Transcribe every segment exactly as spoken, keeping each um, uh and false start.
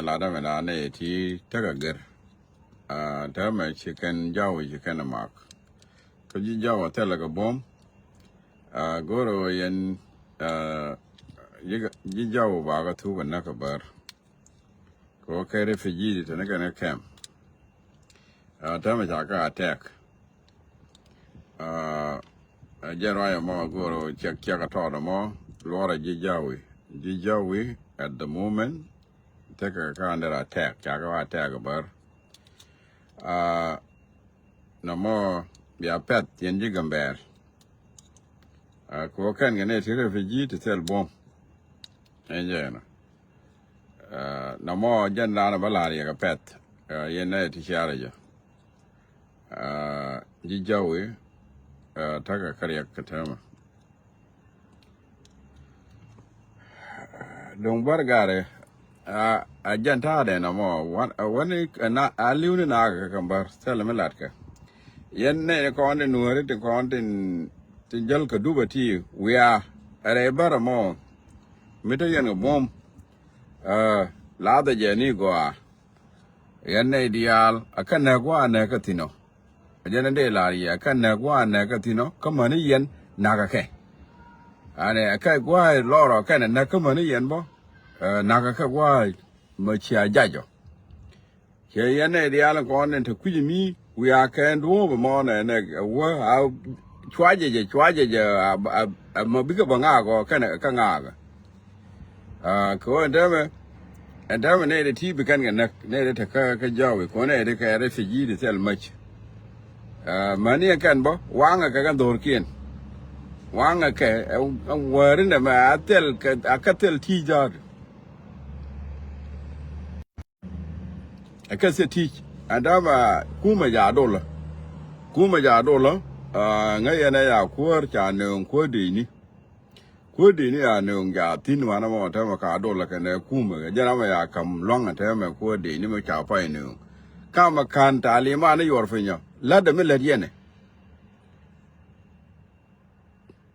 latdä mɛ na nɛ ti tekɛ gɛr. Täämɛ ci kɛn jaw ci kɛn mak. Kä ji̱ jaw a thilɛ kɛ buɔ̱m. Go̱r ɣöö yɛn ji̱ jaw bakɛ thuk ɛ näk kɛ bär. Kɛ ɣöö kɛ refugee ti tɛn kɛn kɛ kɛm. Täämɛ ca kɛ attack. Ɛ jɛn ruac ɛmɔ go̱o̱r ciɛk ciɛk ɛ tɔɔt ɛmɔ luɔrɛ ji̱ jawi. Ji̱ jawi at the moment tekɛ kɛ under attack, ca kɛ attack bär. Nɔmɔ bia pɛth yɛn ji̱ Gambɛɛr. Kɛ ɣöö kɛn kɛ nɛ ti refugee ti thil buɔ̱m. Ɛn jɛ ɛnɔ. Nɔmɔ jɛn daanɔ bä la̱r yɛ kɛ pɛth. Yɛn nɛ ti ciarɛ jɛ. Ji̱ jawi. Takɛ kä riɛk kɛ täämɛ. Duŋ bär garɛ. A jɛn ta̱a̱dɛ nɔmɔ wani a li̱w ni nakä kɛ bär thilɛ mi latkɛ. Yɛn nɛy ni kɔn tin nuääri ti kɔn tin jäl kɛ dupä ti wiaa rɛy bär ɛmɔ. Mi te yɛn kɛ buɔ̱m. Lathɛ jɛ ni gɔaa. Yɛn nɛy diaal a kä näk gua̱a̱ näk kä thi̱n ɔ. A jɛn in dee la̱r yɛ a kä näk gua̱a̱ näk kä thi̱n ɔ kä mäni yɛn nakä kɛ. Anɛ a kä gua̱a̱ lɔrɔ kɛnɛ näk kä mäni yɛn bä. Nakä kɛ gua̱a̱ mɛ cia jac ɔ. Cɛ yɛn nɛy diaal in kɔn in te kui̱c mi wiaa kɛn duɔ̱ɔ̱p ɛmɔ nɛ nɛ wä a cuacɛ jɛ cuacɛ jɛ. Mɛ bikɛ bä ŋaak ɔ kɛnɛ kä ŋaak. Kɛ ɣöö ɛn täämɛ ɛn täämɛ nɛy ti ti bi kɛn kɛ näk nɛy ti te kä kä jawi kɛ ɣöö nɛy ti kɛ refugee ti thil mäc. Mäni ɛn kɛn bä waŋɛ kɛ kɛn dho̱rkiɛn. Waŋɛ kɛ ɛ wäär in dɛ mɛ a thil kɛ a kä thil ti jaat. Ɛ kɛ thiet ti̱c ɛn dämɛ kumɛ ja dolä. Kumɛ ja dolä. Ŋäc yɛn ɛ ya kuäär ca nööŋ kuäär dëëcni. Kuäär dëëcni ya nööŋ ja thi̱n wanɛ mɔ täämɛ ka dolä kɛnɛ kumɛ kɛ jɛn amɛ ya ka̱m lua̱ŋ ɛ täämɛ kuäär dëëcni mɛ ca pay nööŋ. Kamɛ ka̱n ta̱a̱ liman i̱ yuɔr pinyɔ la̱tdɛ mi lät yɛnɛ.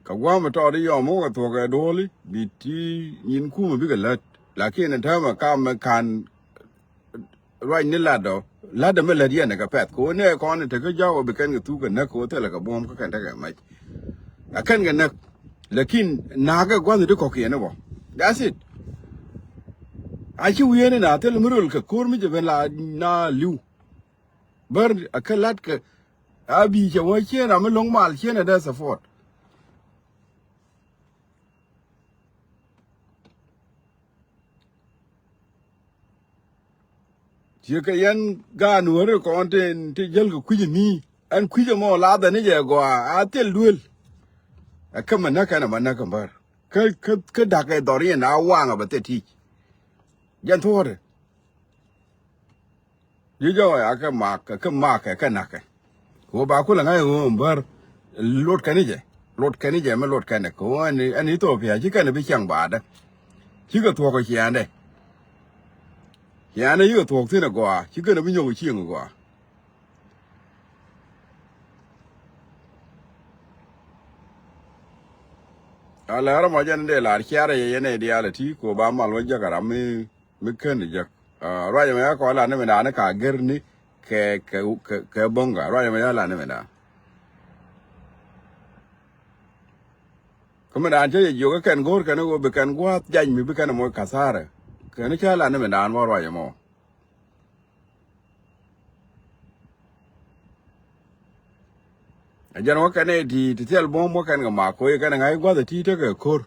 Kɛ gua̱a̱mɛ tɔɔt i̱ yɔm wä kɛ thuɔ̱k ɛ duɔ̱ɔ̱li bi ti nyin kumɛ bikɛ lät. Lakin ɛ täämɛ kamɛ ka̱n ruac ni lat ɔ lat ɛmɛ lät yɛn kɛ pɛth kɛ ɣöö nɛ kɔn in te kä jaw ɔ bi kɛn kɛ thuk kɛ näk kɛ ɣöö thilɛ kɛ buɔ̱m kä kɛn tekɛ mac. A kɛn kɛ näk. Lakin na̱a̱kɛ gua̱th in ti kɔ̱kiɛn ɛ bɔ. That's it. A ci wi̱i̱ni na thil mi röl kɛ ko̱r mi jɛ ben la na li̱w. Bär a kä la̱t kɛ a bi̱i̱ cɛ wä cieen ram mi lo̱ŋ mal cieen ɛ dee support. Ciɛ kɛ yɛn gaat nuääri kɔn tin ti jäl kɛ kui̱c mi ɛn kui̱c ɛmɔ lathɛ ni jɛ gɔaa a thil duel. Ɛ kä mɛ näk kɛn ɛmɛ näk kɛ bär kä kä kä da̱k ɛ dhɔr yɛn a waŋ ɛ bɛ thil ti̱c. Jɛn thuɔ̱ɔ̱tɛ. Ji̱ jɔwɛ a kɛ mak kɛ mak kɛ kɛ na̱kɛ. Kɛ ɣöö ba kulɛ ŋa̱c ɣöö bär lot kɛn i̱ jɛ lot kɛn i̱ jɛ mi lot kɛn kɛ ɣöö ɛn Ithiopia ci kɛn bi ciaŋ baadä. Cikɛ thuɔ̱k kɛ ciaŋdɛ. Ciaŋdɛ cikɛ thuɔ̱k thi̱n ɛ gɔaa ci kɛn bi nyɔk ciëŋ ɛ gɔaa. A lɛr ɛmɔ jɛn dee lar ciarɛ yɛ yɛn ɛ diaal ɛ ti kɛ ɣöö ba mal wä jäk ɛ ram mi mi kän jek. Ruac ɛmɛ ya kɔn la ni mi naan ka ger ni kɛ kɛ kɛ kɛ boŋga ruac ɛmɛ ya la ni mi naan. Kä mi naan cä yɛ jiök kɛn go̱o̱r kɛn ɣöö bi kɛn gua̱a̱th jac mi bi kɛn moc kathara. Kɛn cä la ni mi naan wä ruac ɛmɔ. Ɛ jɛn wä kɛn ɛ ti ti thil buɔ̱m wä kɛn kɛ mak koc kɛn ɛ ŋa̱c gua̱th ɛ ti tekɛ ko̱r.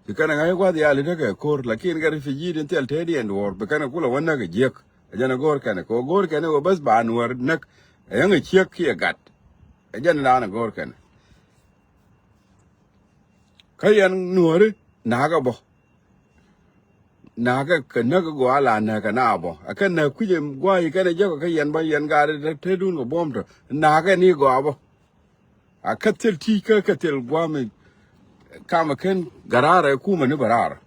Ti kɛn ɛ ŋa̱c gua̱th yali tekɛ ko̱r lakin kɛ refugee tin thil tëëdiɛn duɔ̱ɔ̱r bi kɛn ɛ kulɛ wä näk ɛ jiäk. Ɛ jɛn ɛ go̱o̱r kɛn ɛ kɛ wä go̱o̱r kɛn ɛ wä bäth ba nuäär näk. Ɛ yäŋ ɛ ciek kiɛ gat. Ɛ jɛn ɛ naan ɛ go̱o̱r kɛn ɛ. Kä yɛn nuääri na̱a̱k ɛ bä. Na̱a̱kɛ kɛ näk ɛ gɔaa la näk kɛ na bɔ ɛ kɛ näk kui̱c ɛ gua̱a̱c kɛn ɛ jek ɛ kɛ yɛn bä yɛn gaat ɛ te dun kɛ buɔ̱m tɔ. Na̱a̱kɛ ni gɔaa bä. A kä thil ti̱i̱ kä kɛ thil gua̱a̱m ɛ kam ɛ kɛn gɛ raar ɛ kumɛ ni bɛ raar.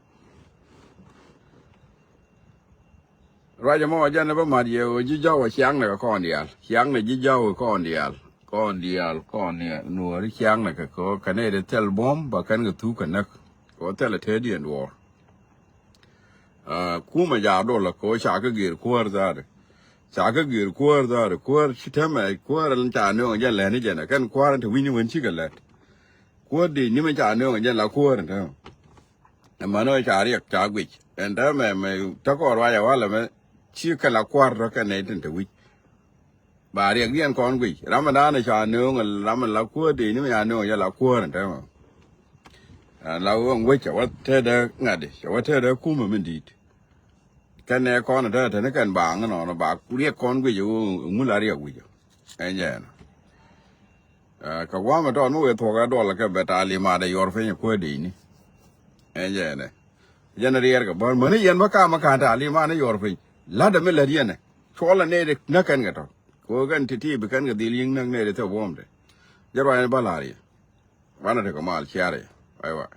Ruac ɛmɔ jɛn ɛ bä mat yɛ ɣöö ji̱ jaw ɛ ciaŋnɛ kɛ kɔn diaal ciaŋnɛ ji̱ jaw ɛ kɔn diaal. Kɔn diaal kɔn nuɔɔri ciaŋnɛ kɛ kɛ ɣöö kɛn ɛ dee thil buɔ̱m bä kɛn kɛ thuk kɛ näk. Kɛ ɣöö thil ɛ te diɛn duɔɔr. Kumɛ ca dol ɛ kɛ ɣöö ca kä gër kuäär dhaari. Ca kä gër kuäär dhaari, kuäär ci täämɛ, kuäär ɛn ca nööŋ jɛn lɛt ni jɛn ɛ kɛn kuäär ɛn te wi̱cni wen cikɛ lɛt. Kuäär dëëc ni mɛ ca nööŋ jɛn la kuäär ɛn täämɛ. Ɛmɛn ɣöö ca riɛk ca guic ɛn täämɛ mɛ te kɔn ruac ɛ walɛ mɛ ci kɛ la kuäär tɔ kɛn nɛy tin te wi̱c. Ba riɛkdiɛn kɔn guic ram ɛn da̱a̱n ca nööŋ ram ɛn la kuäär dëëc ni mɛ ca nööŋ jɛn la kuäär ɛn täämɛ. Ɛn la ɣöö ɛn wec cɛ wä tetdä ŋa̱t cɛ wä tetdä kumɛ min di̱i̱t. Kɛn nɛ kɔn ɛ te te ni kɛn baaŋ inɔnɔ ba riɛk kɔn guic ɛ ɣöö ŋu la riɛk wi̱c ɛ ɛn jɛn. Kɛ gua̱a̱mɛ tɔɔt mi wëë thuɔ̱k ɛ duɔl kɛ bɛ ta̱a̱ limaat ɛ yuɔr piny ɛ kuäär dëëcni. Ɛn jɛn ɛ jɛn ɛ riɛɛr kɛ bär mäni yɛn bä ka̱a̱mä ka̱n ta̱a̱ limaat ɛ yuɔr piny la̱tdɛ mi lät yɛn ɛ cuɔl ɛ nɛy dɛ näk kɛn kɛ tɔ̱. Kɛ ɣöö kɛn ti̱ti̱ bi kɛn kɛ dhil yi̱ŋ näk nɛy dɛ thil buɔ̱mdɛ. Jɛ ruac ni bä la̱r yɛ wanɛ tekɛ mal ciaar yɛ. Aywa.